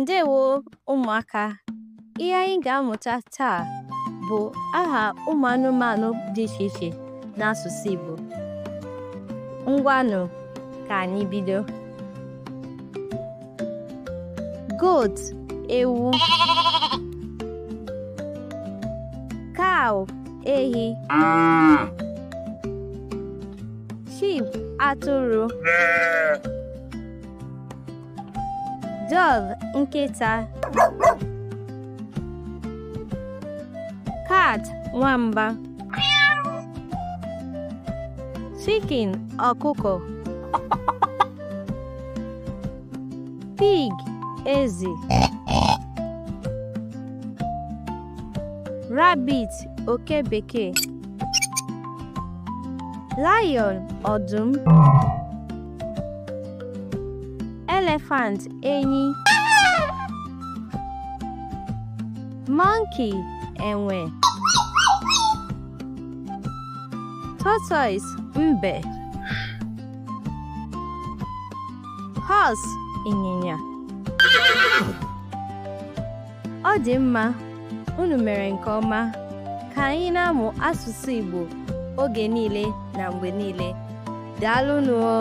Ndewo ụmụaka. Ihe anyị ga-amụta taa bụ aha ụmụ anụmanụ dị iche iche n'asụsụ Igbo. Ngwanụ, ka anyị bido. Goat, ewu. Cow, ehi. Sheep, atụrụ. Dog, nkịta. Cat, nwamba. Chicken, ọkụkọ. Pig, ezi. Rabbit, oke bekee. Lion, ọdụm. Elephant, enyi. Monkey, enwe. Tortoise, mbe. Horse, ịnyịnya. Ọ dị mma, unu mere nke ọma. Ka anyị na-amụ asụsụ Igbo oge niile na mgbe niile. Daalụnụ o!